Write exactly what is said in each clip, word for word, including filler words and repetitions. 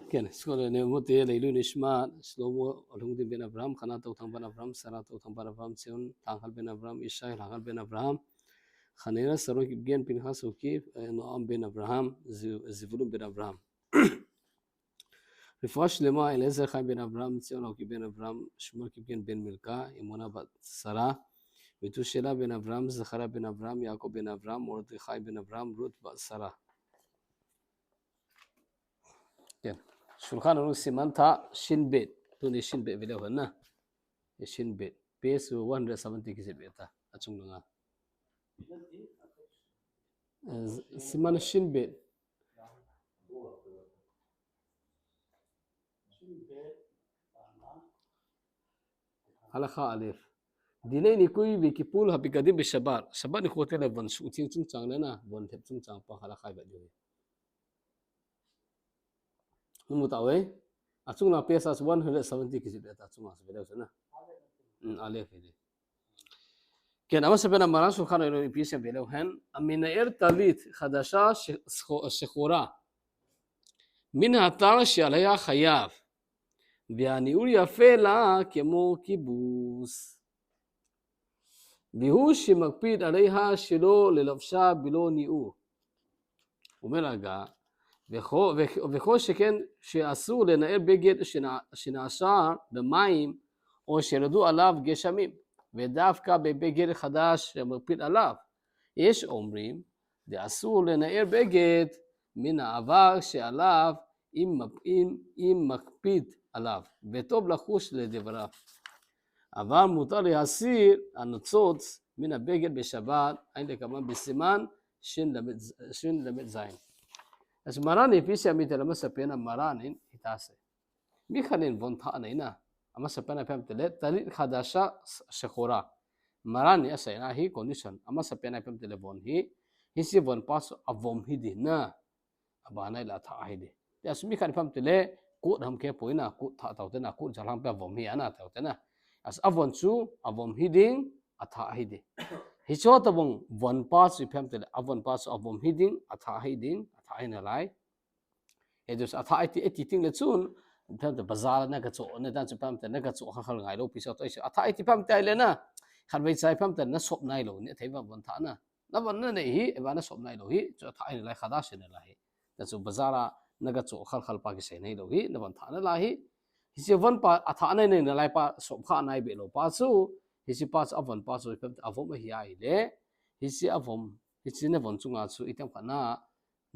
כן, scholar נעמותי לעילוי נשמת שלמה אלהמדין בן אברהם, חנה טאוטאנג בת אברהם, שרה טאוטאנג בת אברהם, ציון טנגחל בן אברהם, ישי לנגחל בן אברהם, חננאל שרון קיפגן, פנחס הוקיפ, נועם בן אברהם, זבולון בן אברהם. רפואה שלמה אליעזר חיים בן אברהם, ציון הוקיפ בן אברהם, שמואל קיפגן בן מלכה, אמונה בת שרה, מתושלח בן אברהם, זכריה בן אברהם, יעקב בן אברהם, מרדכי בן אברהם, רות בת שרה. כן. שולחן ערוך סימן תשב. תנו לי תשב ולא הנה. תשב. פייג' one hundred seventy כיסא ביתה. עצום לנגה. סימן תשב. הלכה א'. דיני ניקוי וקיפול הבגדים בשבת. שבת nikho teng le von suhtheng chungchang le na, von lhep chungchang pa הלכה avet u hi. Namu tauve? Achung lang page one hundred seventy kiti beh ta achung lang se beh le na. Hmm, א' hi. כן, amasapen a Maran Shulchan Aruch in ipi asei beh leu hen, המנער טלית חדשה שחו-, שחורה מן האתר שעליה חייב, והניעור יפה לה כמו כיבוס. והוא שמקפיד עליה שלא ללבשה בלא ניעור. אומר הגר"א, וכל, וכל שכן שאסור לנער בגד שנע-, שנעשר במים או שירדו עליו גשמים, ודווקא בבגד חדש שמקפיד עליו. יש אומרים דאסור לנער בגד מן העבר שעליו אם מפ-, אם, אם מקפיד עליו, וטוב לחוש לדבריו. אבל מותר להסיר הניצוץ מן הבגד בשבת, היינו דקאמרינן בסימן שלז. אז Maran in ipi asei em itile, amasapen a Maran in hitia asei. Mi khat in von thah anei na, amasapen a ipi ham itile טלית חדשה שחורה. Maran in asei na hi condition, amasapen a ipi ham itile von hi, hiche von pa chu avom hi ding na. Abana ahile athah ahi ding. Tia chu mi khat in ipi ham itile, coat ham khe poi na, coat thah tau te na, coat jalhang pe avom hi ana tau te na. As avon chu avom hi ding, athah ahi ding. Hiche tobang von pa chu ipi ham itile, avon pa chu avom hi ding, athah ahi ding, athah ahi nalai. Hichu athah ahi ti, iti ting le chun, ipi ham itile bazar a na gacho, na dan chu ipi ham itile, na gacho kha khal ngai lou, pi so to, athah ahi ti ipi ham itile na, khatvei cha ipi ham itile, na sop nai lou, na thei va von thah na. Na von na nei hi, eva na sop nai lou hi, chu athah ahi nalai, khadash ahi nalai hi. Tia chu bazar a na gacho khal khal pa kisei nai lou hi, na von thah nalai hi. Hiche von pa, athah anei nei nalai pa, sop kha nai be lou pa chu, hiche pa chu avon pa chu, ipi ham itile, avom ahi ahile, hiche avom, hiche na von chunga chu, itiham khat na,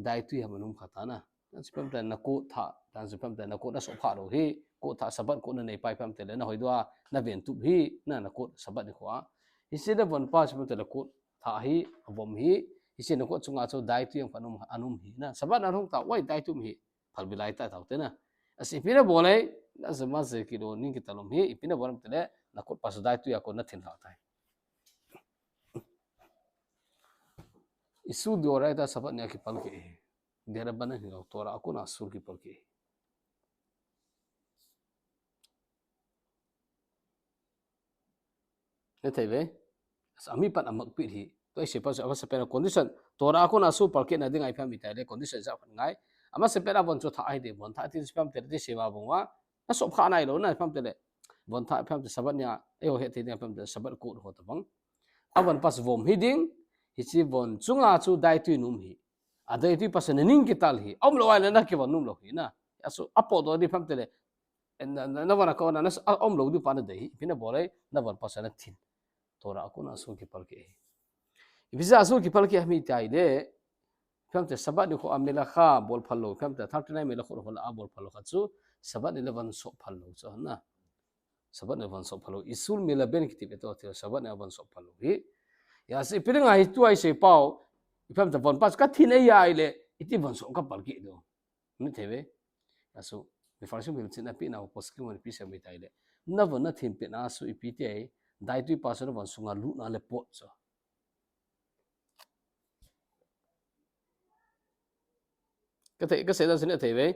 daitui ham ana um kha ta na. Tia chu ipi ham itile na coat thah, tia chu ipi ham itile na coat na sop kha lou hi, coat thah Sabbath coat na nei pa ipi ham itile na hoidoh a, na ventup hi, na, na coat Sabbath nikho a. Hiche na von pa chu ipi ham itile coat thah hi, avom hi, hiche na coat chunga chu daitui ham khat ana um, ana um hi na. Sabbath na hung ta, wai daitui um hi, phalbi lai ta tau te na. As ipi na bol e, na zema ze kilo ning kitalom hi, ipi na bol em itile, na coat pa chu daitui a kon na thin lha tai. איסור דאורייתא Sabbath nia kipalkeh hi. דרבנן hilou, Torah a kona asur kipalkeh hi. Na thei ve? As ami pan amakpit hi. Tua isei pa chu, amasapen a condition. Torah a kona asur palkeh na dinga ipi ham itile condition ijat khat ngai. Amasapen a von chu thah ahi ding, von thah ti chu ipi ham itile ti sei va bang uva. Na sop kha nai lou na ipi ham itile. Von thah ipi ham itile Sabbath nia, eiho het thei ding ipi ham itile Sabbath coat ho tobang. Avon pa chu vom hi ding, hiche von chunga chu daitui ana um hi. Adaitui pa chu na ning kital hi. Aum lou ahile na kivon nom lou hi na. Achu, apohdoh ding ipi ham itile. Na, na, na von a kona, na, aum lou ding pa na dei hi. Ipi na bol e, na von pa chu na thin. Torah a kona asur kipalkeh hi. Ipi jeh a asur kipalkeh ham itile, ipi ham itile Sabbath nikho a melacha bol phal lou, ipi ham itile thirty-nine melachot ho lah a bol phal lou khat chu, Sabbath ni le von sop phal lou chu na. Sabbath ni von sop phal lou. איסור מלבן kiti ve to, ti Sabbath ni von sop phal lou hi. Asa ipi dinga hi tua isei pau, ipi ham itile von pa chu ka thin ahi ahile, iti von sop ka palkeh diu. Na thei ve? Achu, מפרשים hilchetna peh nau poskim hon ipi asei em itile, na von na thin pet na chu ipi ti ahi, daitui pa chu na von sunga lut na le pot chu. Ka thei, ka sei dan chu na thei ve?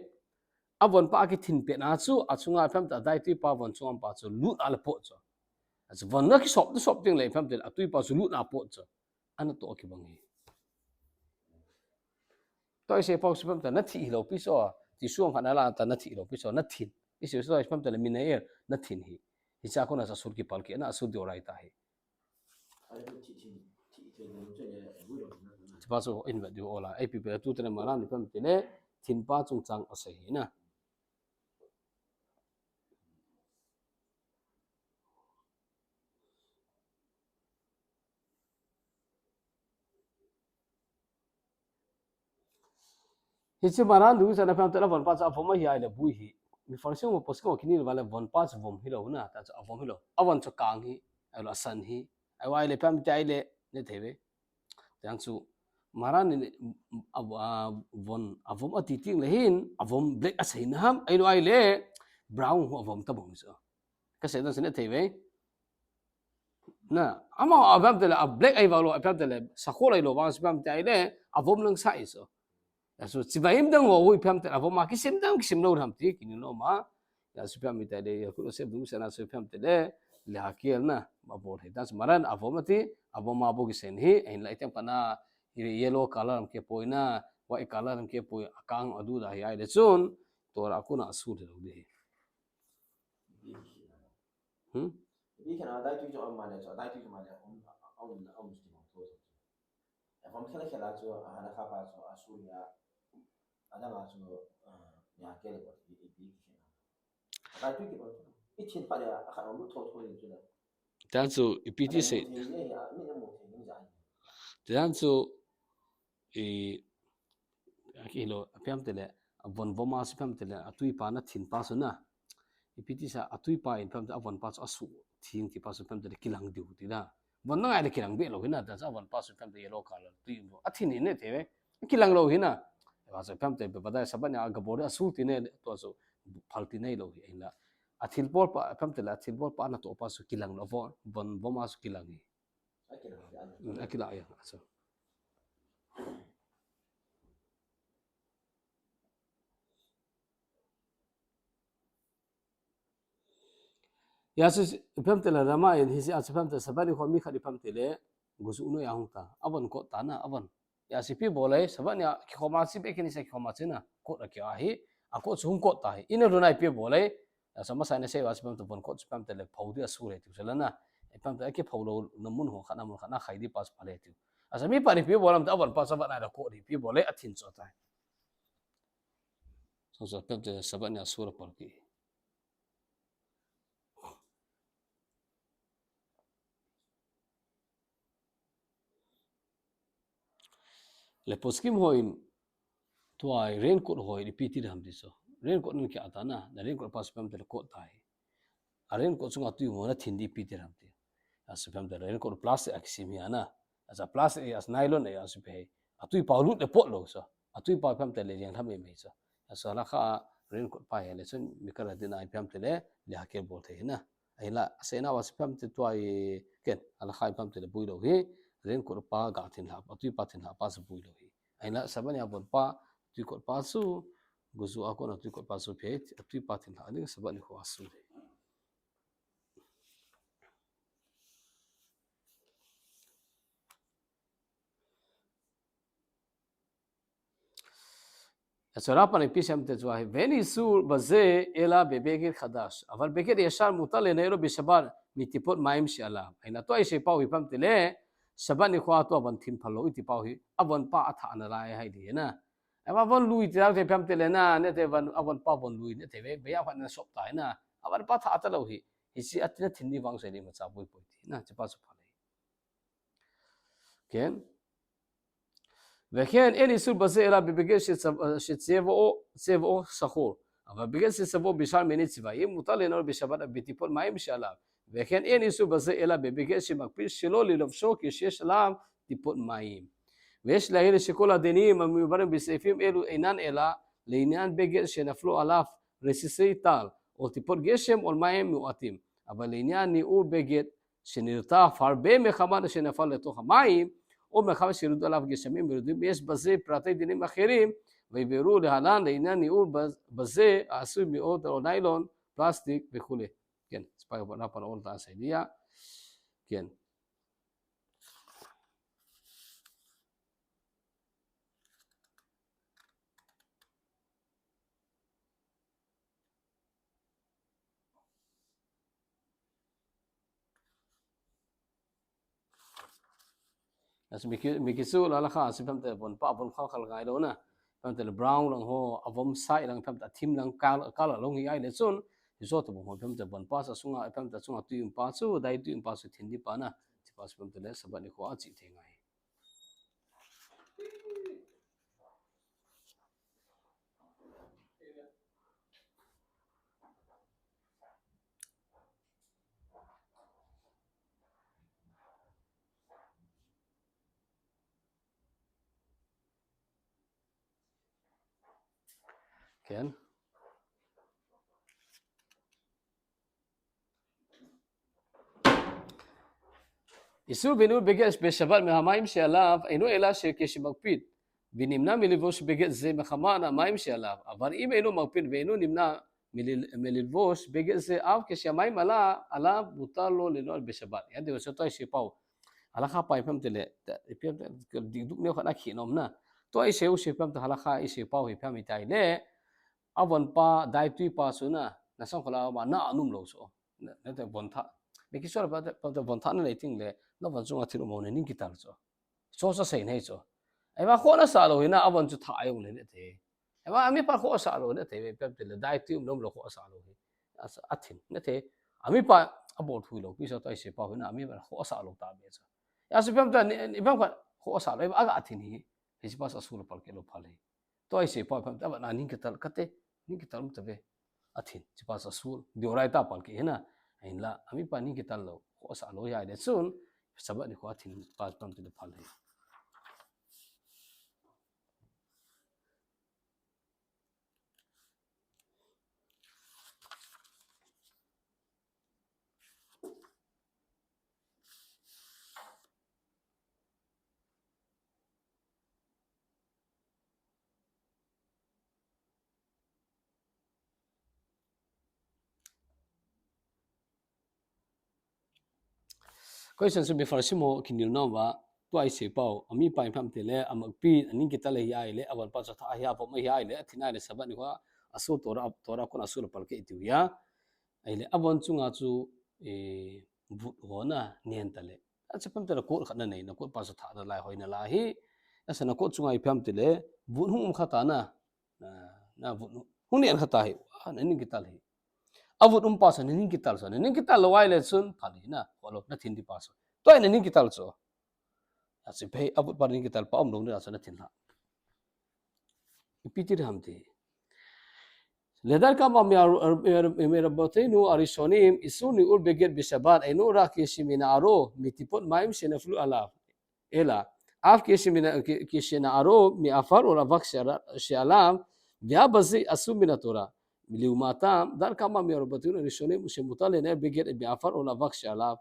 Avon pa akithin pet na chu, achunga ipi ham itile daitui pa von chunga um pa chu lut na le pot chu. Achu von na kisop, na sop teng le ipi ham itile, atui pa chu lut na pot chu. Ana toh kibang hi. Tua isei pau chu ipi ham itile, na thih hilou pi chu. Ti suang khat na la ta na thi lo pi so na thin. Isi so ipam te le min na er na thin hi. Hicha kona sa sur kipal kei na sur deoraita hi. Tipa so in va diu ola. Ai pi pe tu te le Maran ipam te le thin pa chungchang asei hi na. Hiche Maran du sana pam te la von pa cha vom hi ai le bui hi. Mi Pharisee mo poskim mo kini le von pa cha vom hi lo na ta cha vom hi lo. Avon cha kang hi. Ai lo san hi. Ai wai le pam te ai le ne te ve. Tiang chu Maran ni a, a, von avom ati ting le hin avom black asei na ham ai lo ai le brown ho avom ta bong so. Ka sei dan se ne thei ve. Na ama a pam te le a black ai va lo a pam te le sa kho lai lo vang se pam te ai le avom lang sa i so. Ya su chi va im dang ho hui pam te avom ma kisim dang kisim lo ham ti kini lo ma. Ya su pam mi te le ya ku lo se bu se na su pam te le le ha kiel na ma bol he dan su Maran avom ati avom ma bo kisen hi en lai tem kana hi yellow color am ke poi na white color am ke poi akang adu da hi ai le chun Torah kuna asu de lo de. Hmm? Bi kana dai tu jo am ma le jo dai tu jo ma le um um um ti mo to. Ya pam khala khala jo a na kha pa jo asu ya. Adang a jo ya ke le ko ti bi ki. Dai tu ki ba. I chin pa ya a kha no to to ni jo. Tiang chu ipi ti sei. Tiang chu i a ki lo a piam te le a von vom a su piam te le a tui pa na thin pa su na. Ipi ti sa a tui pa in piam te a von pa su a su thing ti pa su piam te le kilang diu ti na. Von na ngai le kilang be lo hi na ta sa von pa su piam te yellow color tui in a thin in ne te ve. Kilang lo hi na. Ba su piam te be ba dai sa ba nya ga bo a su ti ne to su phal ti nei lo hi na. A thil bol pa piam te le a thil bol pa na to pa su kilang lo von vom a su kilang hi. Akila ya, so. Ya su pam te la rama in hi si a su pam te sabani ko mi khadi pam te le gusu no ya hung ta. Avan ko ta na avan. Ya si pi bolai sabani a ki ko ma si be kini se ki ko ma si na. Ko da ki a hi. A ko su hung ko ta hi. Ina runai pi bolai. Asa masa na sei wa sipam tu bon kot sipam te le phau di asu le tiu sala na. Ipam te ki phau lo na mun ho khana mun khana khai di pas pale tiu. Asa mi pa ri pi bolam ta avan pa sabat na da ko ri pi bole athin so tai. So so pam te sabat ni asu ra pal ki. Le poskim ho in tua raincoat ho in ipi ti ham ti so. Raincoat nun kia ta na, na raincoat pa sipam te le kot tai. A raincoat sunga tui mo na thin di ipi ti ham ti. A sipam te raincoat plastic a kisim hi ana. Asa plastic as nylon a sipe. A tui pa lut le pot lo so. A tui pa pam te le yang tham me so. Asa la kha raincoat pa he le sun mi ka ra din ai pam te le le ha ke bol the na. Ahinla, asena wa sipam te tua i ken, ala khai pam te le bui lo hi, raincoat pa ga thin la, a tui pa thin la pa su bui lo hi. Ahinla, sabani a bon pa, tui kot pa su, guzu a kona tui kot pa su phe, a tui pa thin la, ani sabani ko asu le. Asura pani pisam te chua hi, Ve'en isur baze ela bebeged chadash. Aval beged yashan mutar lena'ilo bishabat mitipot mayim she'alav. Ahinla tua isei pau hi pam te le, Shabat nikho a tua von thin phal lou iti pau hi, avon pa atha na lai hai di na. Ava von lui ti te pam te le na, ne te von, avon pa von lui ne te ve, ve ya phat na sop tai na. Avon pa tha ta lou hi, hi si atina thin ni vang sei ni ma cha pui pui ti na, chi pa su pha le. Ken. וכן אין איסור בזה אלא בבגד שצבעו, שצבעו שחור. אבל בגד שצבעו בשאר מיני צבעים, מותר לנעול בשבת בתיפות מים שעליו. וכן אין איסור בזה אלא בבגד שמקפיד שלא ללובשו כשיש עליו טיפות מים. ויש להעיר שכל הדינים המדוברים בסעיפים אלו אינן אלא לעניין בגד שנפלו עליו רסיסי טל, או טיפות גשם או מים מועטים. אבל לעניין ניעור בגד שנרטב הרבה מחמת שנפל לתוך המים, או מאחר שירדו עליו גשמים מרובים, יש בזה פרטי דינים אחרים, ויבוארו להלן לעניין ניעור בז-, בזה העשוי מעור או ניילון, פלסטיק וכו'. כן, ספר רפן אורתא אסיידיה. כן. Asu miki, miki chu la la kha, asu phamte von pa, von khal khal ngai lo na. Phamte le brown lang ho, avom sai lang phamte, athim lang kal, kal long hi ai le chun. Hijo to ho phamte von pa sa sunga, phamte sunga tui um pa chu, dai tui um pa chu thin di pa na. Chi pa chu phamte le Sabbath ni kho a chi thei ngai. Ken. Isu binu beget be Shabbat me hamaim she'alav, eino ela shekeshe makpid. Vinimna mililvos beget ze mechama hamaim she'alav. Aval im eino makpid ve'eino nimna milil-, mililvos beget ze af keshe hamaim ala, alav mutar lo lino'el be Shabbat. Ya de so toi shepau. Ala kha pai phamte le, ta, phamte, dikduk neo khat a khi nom na. Toi sheu she phamte hala kha i shepau hi pham i tai le. Avon pa, dai tui pa chu na, na sang khola ma na anum lo so. Na, na te von tha. Miki chu la pa te, pa te von tha na le ting le, na von chunga thil um ho ne ning kital chu. Chu sa sei nei chu. Ei va kho na sa lo hi na, avon chu tha ai ung le ne te. Ei va ami pa kho sa lo ne te, phamte le, dai tui um nom lo kho sa lo hi. Asa, athin, ne te. Ami pa, abol thui lo, pi sa tai shepau hi na, ami pa kho sa lo ta be chu. Ya su phamte, ni, ni phamte kho sa lo, ei va aga athin hi. Hiche pa sa su lo pal ke lo pal hi. Tua i shepau phamte, ava na ning kital kate, ning kital um ta ve. Athin, chi pa sa sul, deoraita pal ke hi na, ahin la, ami pa ning kital lo, kho sa lo ya le chun, Sabbath ni kho athin pa phamte le pal hi. Question chu mi far simo kinil nom va, tua i shepau, ami pa i phamte le, amakpi, aning kital le hi ai le, avon pa chu tha hi a, vom hi ai le, athin ai le, Sabbath ni kho, asu Torah, Torah kon asu lo pal ke i tiu ya. Ai le, avon chunga chu, eh, vut ho na, nen ta le. Achu phamte le, kut khat na nei, na kut pa chu tha na lai, hoi na lai hi. Asa na kut chunga i phamte le, vut hung um khat ta na, Na, na vut nu. Hung nen khat ta hi. Ah, na ning kital hi. Avut um pa sa, na ning kital sa. Na ning kital lo ai le chun, phal hi na. Kho lo, na thin di pa sa. Tua na ning kital chu. Achu phe, avut pa ning kital pa um lo ni sa na thin la. Ipi ti ham ti. Ledar kama mi ar-, ar-, ar-, mi rabotenu arishonim, isu ni'ul beget be Shabbat, eino ela keshe mina'aro, mitipot mayim shenaflu alav. Ela, af keshe mina-, ke-, keshena'aro, me'afar ol avak she'ala-, she'alav, ve'av baze asur minatora. Leumatam, dar kama mi rabotenu arishonim, shemutar lena'el beget me'afar ol avak she'alav.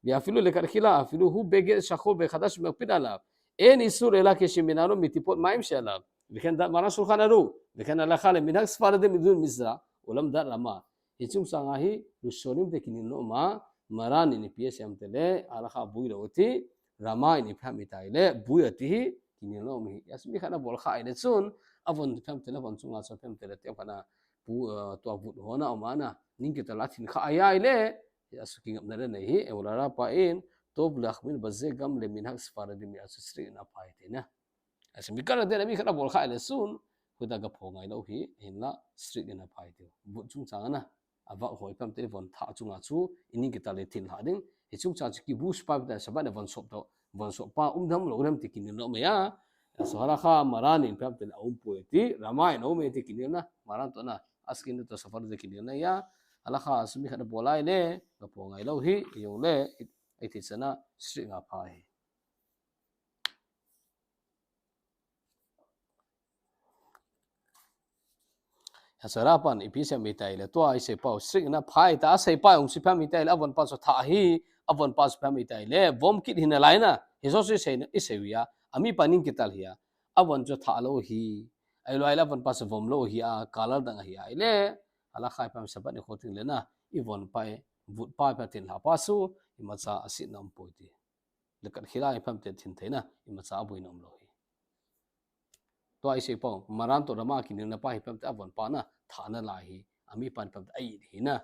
Ve'afilu lekatchila, afilu hu beget shachor vechadash makpid alav. Ein isur ela keshe mina'aro mitipot mayim she'alav. Veken dar maran shulchan aruch, veken alacha leminhag sefaradim idun mizrah, ulam dar Rama. Hiche chungchang a hi, Rishonim te kinel nom a, Maran in ipi asei em tile, alacha bui lou ti, Rama in ipi ham itile, bui ati hi, kinel nom hi. Asu mi khat na bol kha ile chun, avon ipi ham tile, von chunga chun ipi ham tile, ti khat na, pu, eh, tua vut hona um ana, ning kital a thin kha ahi le, asu kingapna le nei hi, Eula Rapa in, tov lachmir baze gam leminhag sefaradim asu strict na phai tina. Asu mi khat na te, mi khat na bol kha ile chun, huda gapho ngai lou hi, hinla strict na phai ti. Vut chungchang ana, avak hoi ipi ham tile von thah chunga chu, ining kital le thin lha ding. Hiche chungchang chu kibush pa ta Shabbat na von sop to, von sop pa um dam lou dam ti kinel nom e ya. Asu halacha Maran in ipi ham tile aum poi ti, Rama in aum e ti kinel na, Maran to na, askin to safar de kinel na ya. Halacha asu mi khat na bol ai le, gapho ngai lou hi, yong le, i, i ti chana, strict na phai. Asu Rapan, ipi asei em itile, tua isei pau, strict na phai ta, asei pau, ung si ipi ham itile, avon pa chu thah hi, avon pa chu ipi ham itile, vom kit hi nalai na, hiche chu isei na, isei u ya, ami pa ning kital hi a, avon chu thah lou hi, ahilou le avon pa chu vom lou hi a, color dang ahi a, ile, halacha ipi ham Shabbat ni kho teng le na, ivon pa e, vut pa ipi ham thin lha pa chu, imacha asit na um poi ti. Lekatchila ipi ham tile thin theina, imacha aboi na um lou hi. Tua isei pau, Maran to Rama kinel na pa hi ipi ham tile avon pa na, thah nalai hi, ami pa ipi ham tile ai hi na,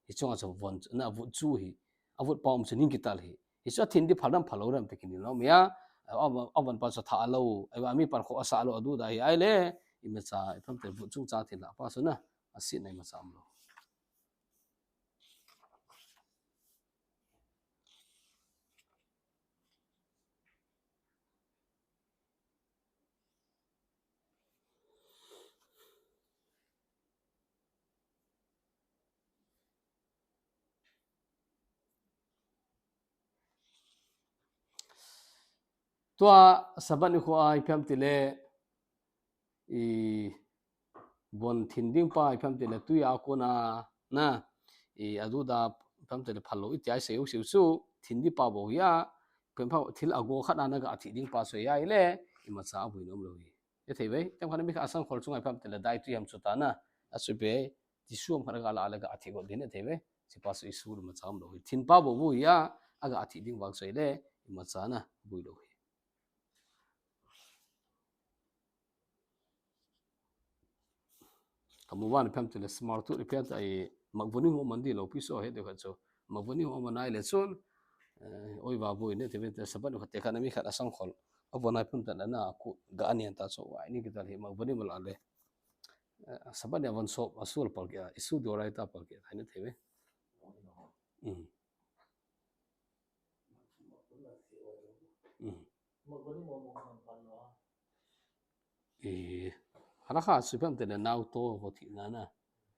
hiche chunga chu von, na vut chu hi, avut pa um chu ning kital hi. Hiche chu athin di phal dam phal lou dam ti kinel nom e ya, a, a, avon pa chu atha lou, a, mi pan kho asah lou, aduda hi ahile, imacha, ipi ham itile, vut chungchang thil lah pa chu na, asetna imacha umlou. Tua Sabbath nikho a ipi ham itile, i, von thin ding pa ipi ham itile, tui a kona, na, i, aduda, ipi ham itile, phal lou iti a isei u, sei u chu, thin ding pa bou hi a, ipi ham, thil ago khat a naga thi ding pa chu ahile, imacha aboi nom lou hi. Ithei uve, item khat a mi khat asangkhol chunga ipi ham itile, daitui ham chu ta na, achu pe, tisuom khat aga la le aga thi got ding ithei uve, hiche pa chu issue imacha umlou hi. Thin pa bou bou hi a, aga thi ding vang chu ahile, imacha na, boi lou hi. Kamu van ipi ham itile, smart tu ipi ham itile, magvon imu man di lou pi so he de khat chu. Magvon imu man ahile chun, eh, oi va boi ne, ithei uve, Sabbath nikho te khat a mi khat asangkhol. Avon a ipi ham itile na, ku ga anian ta chu, ai ni kital hi, magvon imu la le. Eh, Sabbath ni avon sop, asul pal ke, issue doraita pal ke, hai ne ithei uve. Mm. Mm. E, halakha chu ipi ham itile nao to ho thina na.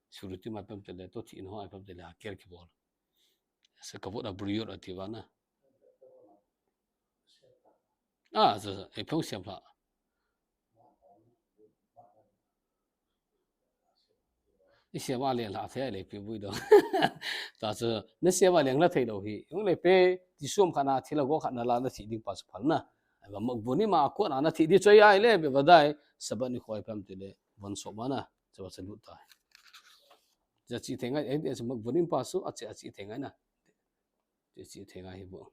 Suruti ma ipi ham itile to thina ho ipi ham itile akel kibol. Se kavot a briyot ati uva na. A, so, so, e phong siam pha. Isiam a leng lha thei le pe boi do. Ta chu, nasiam a leng lha thei lou hi. Hung le pe, tisuom khat a thil ago khat na la na thi ding pa chu phal na. Ahivang magvon imu a kona na thi di chu ahile, be vadai, Sabbath nikho ipi ham itile, von sop ma na, chu va chu lut ta. Achi thei ngai, e, e, magvon imu pa chu, achi, achi thei ngai na. Achi thei ngai hi bou.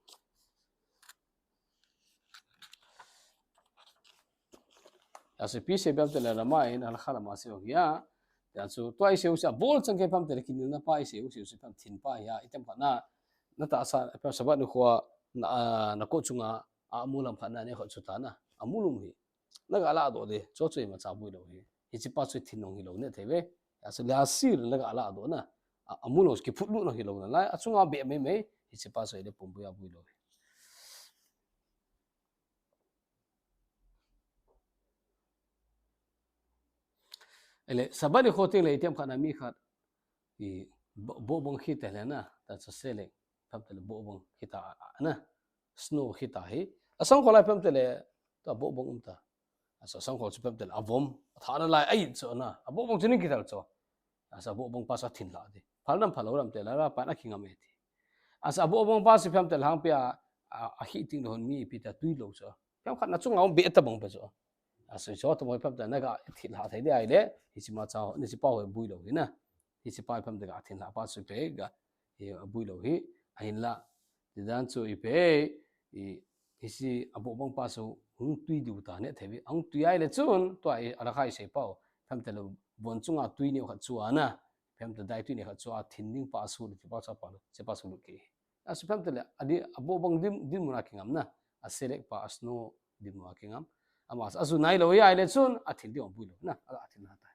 Achu ipi sei uve ham itile lama in, halakha lama sei u hi a. Achu tua isei u chu, abol chang kei ipi ham itile kinelna pa isei u, sei u chu ipi ham thin pa hi a, item khat na, na tahsa, ipi ham Sabbath nikho a, na, a, na kot chunga, a, amu lam khat na, ne khat chu ta na, amu lum hi. Naga ladoh de, chu chu imacha boi lou hi. Hiche pa chu thin nung hilou ne ithei uve. Achu le asir naga ladoh na. A, amu lou, kiphut lut nung hilou nalai. Achunga be mei mei, hiche pa chu ahile pum boi a boi lou hi. Ahile, Sabbath nikho teng le item khat a mi khat, i, bo-, bohbong khita le na, ta chu selek, ipi ham itile bohbong khita a, a, na, snow khita hi. Asangkhol a ipi ham itile, ta bohbong um ta. Achu asangkhol chu ipi ham itile, avom, atha nalai, ai, chu na, abohbong chu ning kital chu. Achu abohbong pa chu athin lha di. Phal nam phal lou lam itile, la pa na kingam e ti. Achu abohbong pa chu ipi ham itile hangpi a, a, ahi ting lou hon mi ipi ta tui lou chu. Ipi ham khat na chunga um be ta bang pa chu. Achu chu tabang ipi ham itile naga thi lha thei di ahile, hiche ma cha, hiche pa ho boi lou hi na. Hiche pa ipi ham itile ga thin lha pa chu pe ga, e, boi lou hi. Ahinla, ti dan chu ipi, i, hiche abohbong pa chu hung tui diu ta ne ithei uve. Hung tui ahile chun, tua i, halakha isei pau. Ipi ham itile von chunga tui neo khat chu a na. Ipi ham itile daitui neo khat chu a thin ding pa asul ti pa chu apal. Hiche pa chu lut kei. Achu ipi ham itile, adi, abohbong dim, dinmun a kingam na. Aselek pa, asnow dinmun a kingam. Ama, ajun nailou ahile chun, athin ding aboi lou na. A, athin lha ta.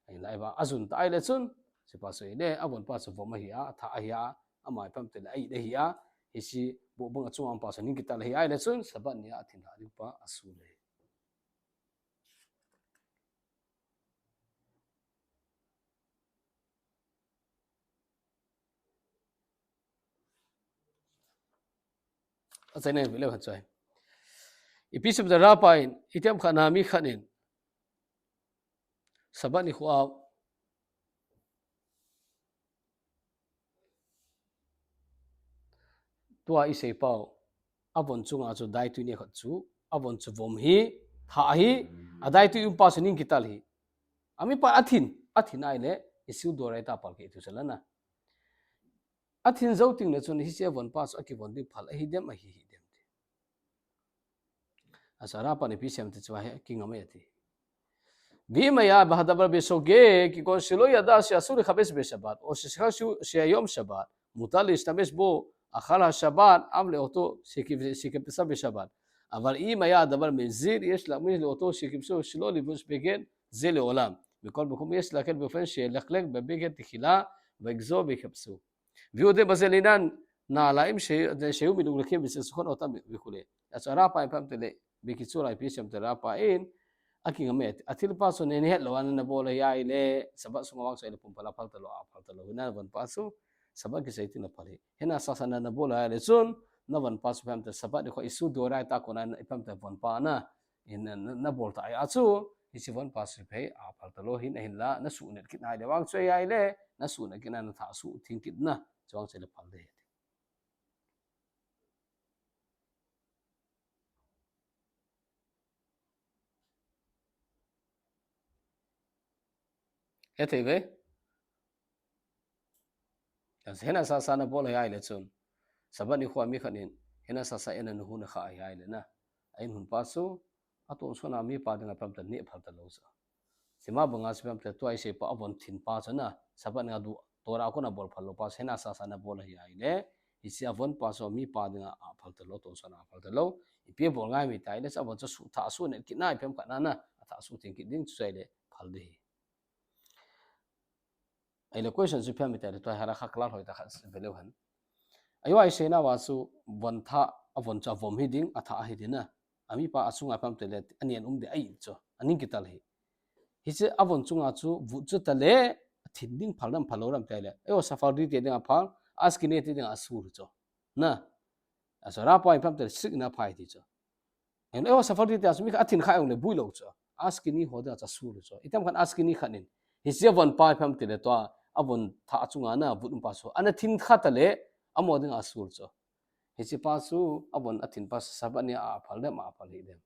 Ahile, ahivang, ajun ta ahile chun, hiche pa chu ahile, avon pa chu vom ahi a, atha ahi a, ama ipi ham itile, a-it ahi a, hiche bohbong achunga um pa chu ning kital ahi ahile chun, Sabbath ni a athin lha ding pa asul e. Achaina in vele khat chu ahi. Ipi sei uve ham itile Rav pa in, item khat a mi khat in, Sabbath nikho a, tua isei pau, avon chunga chu daitui neo khat chu, avon chu vom hi, tha hi, adaitui um pa chu ning kital hi. Ami pa athin, athin ahile, issue doraita pal kei tu chu la na. Athin jou teng le chun hiche avon pa chu akivon ding phal ahi dem, ahi hih dem ti. Achu Rav pa in ipi sei em ti chu ahi, kingam e ti. ואם היה הדבר בשוגג, כגון שלא ידע שאסור לכבס בשבת, או ששכח שהוא, שהיום שבת, מותר להשתמש בו, אכל השבת, אף לאותו שכ-, שכבסה בשבת. אבל אם היה הדבר מזיד, יש להכניס לאותו שכבשו שלא לבוש בגד זה לעולם. מכל מקום, יש להקל באופן שילכלך בבגד תחילה, ויגזור ויכבסו. והוא דין בזה לעניין נעליים ש-, שהיו מלוקלקים וצריכות אותם וכו'. אז הרב פאפאין פמטלה, בקיצור, על פי שם הרב פאפאין, aki ngam e, athilpa chu neihet lou a nabol ahi ahile, Sabbath sunga vang chu ahile pumphal a phal talou, aphal talou. Hina vonpa chu, Sabbath kisei teng le phal ahi. Hina sasa nabol ahi ahile chun, navonpa chu pamte Sabbath nikho issur deoraita a kona ipamte vonpa na, in na, na, nabol ta ahi a chu, hiche vonpa chu phei, aphal talou hin, ahinla, nasuhnet kit na ahile vang chu ahi ahile, nasuhnet kit na, natha suh theng kit na, chuang chu ahile phal ding. Hethei ve. Hina sasa nabol ahi ahile chun, Sabbath nikho a mi khat in, hina sasa eina nuhu nakha ahi ahile na, a in hon pa chu, atonsot a mipa dinga pamte neh phal talou chu. Hima banga chu pamte tua isei pa avon thin pa chu na, Sabbath nikho a du, Torah a kona bol phal lou pa chu, hina sasa nabol ahi ahile, hiche avon pa chu mipa dinga aphal talou, atonsot a aphal talou. Ipi bol ngai em iti ahile, chu avon chu suh, tha suhnet kit na, iphem khat na na, atha suh theng kit ding chu ahile phal ding ahi. Ahile question chu iphem iti ahile, tua hi halakha klar hoi tah khat ve leu hen. Ahi a isei nauva chu von tha, avon chu avom hiding, atha hiding na. Amipa achunga pamte le, anen um ding ahi chu, aning kital hi. Hiche avon chunga chu vut chu tale, athin ding phal dem phal lou dem iti ahile, eiho Sephardi te dinga phal, Ashkenazi te dinga asur chu. Na. Achu Rav pa in pamte le strict na phai ti chu. Eiho Sephardi te a chu mi khat athin kha jongle bui lou chu. Ashkenazi ho dinga chu asur chu. Itiham khat Ashkenazi khat in, hiche avon pa iphamte le tua, avon tha chunga na vut um pa chu, ana thin kha tale, amaho dinga asur chu. Hiche pa chu, avon athin pa chu, Sabbath ni a aphal dem, aphal hih dem.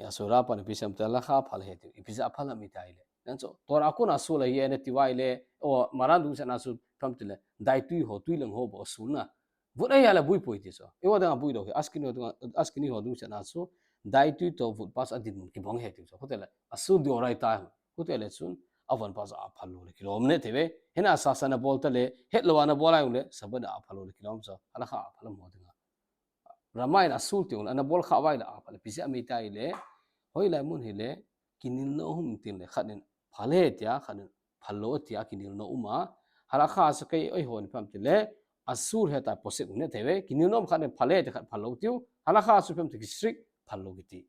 Achu Rav pa in ipi asei em iti ahile, halakha aphal ahi ati, ipi jeh a aphal em iti ahile. Nang chu, Torah a kona asur ahi nati uva ahile, o, Maran dungchan a chu, phamte le, daitui ho, tui leng ho bou asur na. Vut ahi ahile bui poi ti chu. Eiho dinga bui lou hi, Ashkenazi ho dinga, Ashkenazi ho dungchan a chu, daitui toh vut pa chu adinmun kibang ahi ti chu. Chutile, asur deoraita ahi. Chutile chun, avon pa chu aphal lou le kilom e ti ve. Hina sasa nabol tale, het lou a nabol a jongle, Sabbath a aphal lou le kilom chu. Halakha aphal em ho dinga. Rav in asur ti jongle, ana bol kha uva ahile aphal e. Ipi jeh a em iti ahile, hoilai mun hile, kinelna um tin le, khat in phal e tia, khat in phal lou tia, kinelna um a. Halakha chu kei eiho in phamte le, asur ahi tia posek u nati ve. Kinelna um khat in phal e tia, khat phal lou tiu. Halakha chu phamte ki strict, phal lou kiti.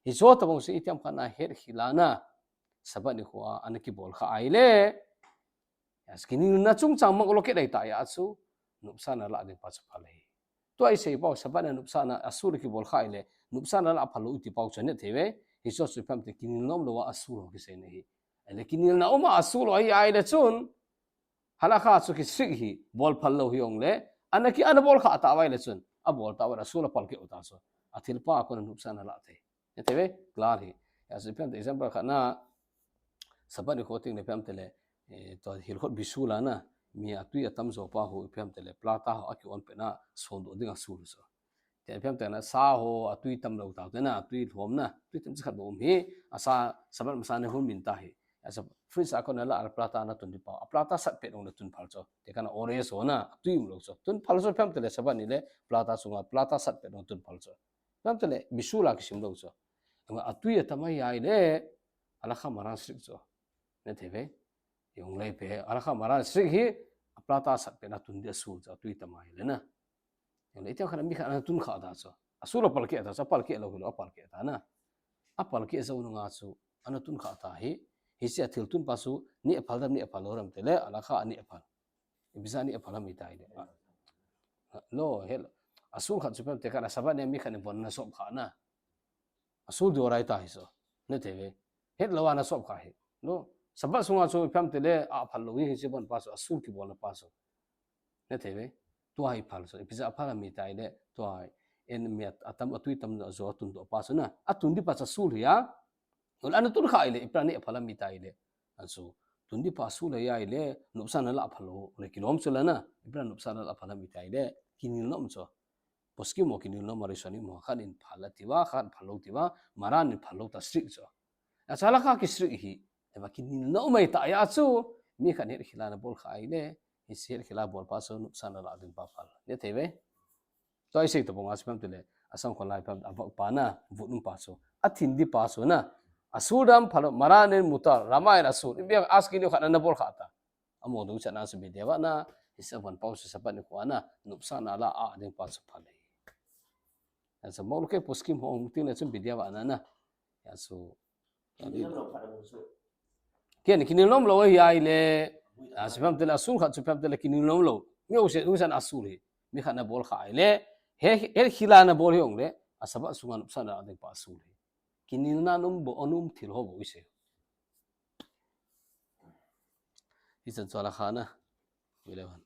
Hichu tobang chu itiham khat na het khel a na, Sabbath nikho a ana kibol kha ahile, Yes, kinelna chungchang mang lou kit ahi ta a chu, nupsan alah ding pa chu phal ahi. Tua isei pau, Sabbath a nupsan asur kibol kha ahile, nupsan alah phal lou iti pau chu nati ve. Hichu chu phamte kinelna um lou a asur ho kisei na ahi. Ahile kinelna um a asur lou ahi ahile chun, halakha chu ki strict hi, bol phal lou hi jongle, ana ki, ana bol kha ta uva ahile chun, abol ta uva asur aphal kit u ta chu. Athilpa a kona nupsan alah thei. Nati ve, klar hi. Achu phamte example khat na, Sabbath nikho teng le phamte le, eh, tua hilkhot bisul a na, mi atui atam jo pa ho phamte le, plata ho aki on pet na, sondoh ding asur chu. Tia phamte na, sa ho atui tam lou tau te na, atui lhom na, tui tam chi khat bou um hi, asa Sabbath masa na hung min ta hi. Achu fridge a kona la plata na tun ding pau. A plata sat pet jongle tun phal chu. Tia kana orange ho na, atui um lou chu. Tun phal chu phamte le Sabbath ni le, plata chunga, plata sat pet jongle tun phal chu. Phamte le, bisul a kisim lou chu. Ama atui atam ahi ahile, halakha Maran strict chu. Nati ve. Jongle pe, halakha Maran strict hi, a plata sat pet na tun ding asur chu, atui tam ahile na. Jongle, itiham khat mi khat ana tun kha ta chu. Asur aphal kit ta chu, aphal kit lou hilou, aphal kit ta na. Aphal kit jou nunga chu, ana tun kha ta hi. Hiche athil tun pa chu, neh phal dem, neh phal lou dem tile, halakha a neh phal. Ipi jeh a neh phal em iti ahile. Lo, hel. Asur khat chu phamte kana Sabbath ni mi khat in von ana sop kha na. Asur deoraita hi chu. Nati ve. Het lou a ana sop kha hi. Lo, Sabbath sunga chu phamte le aphal lou hi hiche von pa chu asur kibolna pa chu. Nati ve. Tua hi phal chu. Ipi jeh a aphal em iti ahile. Tua hi. En mi at-, atam atui tam jo atundoh pa chu na. Atun ding pa chu asur hi a. Ole ana tun kha ahile, ipi a neh phal em iti ahile. Achu, tun ding pa asur ahi ahile, nupsan alah phal lou le kilom chu la na. Ipi a nupsan alah phal em iti ahile, kinelna um chu. Poskim ho kinelna um a, Rishonim ho khat in phal ati uva, khat phal lou ati uva, Maran in phal lou ta strict chu. Achu halakha ki strict hi, eva kinelna um ahi ta a chu, mi khat het khel a ana bol kha ahile, hiche het khel a bol pa chu nupsan alah ding pa phal. Nati ve. Tua isei tabang a chu pam tile, asang kholai pam, avak pa na, vut um pa chu. Athin di pa chu na. Asur dam phalo, maranen mutar, ramain asur. Ipi asking ni khat na bol kha ta. Amo dong chan a chu bidya vana, hisa van pau chu Sabbath nikho a na, nopsahna la a ding pa chu phale. Asa mol ke poskim hong ting le chu bidya vana na. Ya chu. Kian kinilom lo hi ai le. Asa pam tile asur khat chu pam tile kinilom lo. Mi o se u san asur hi. Mi khat na bol kha ai le. He, he khila na bol hi ong le. A Sabbath sunga nopsahna a ding pa asur hi. Kinilna nom bo, anom thil ho bo ise. Hichan chu la kha na. Eleven.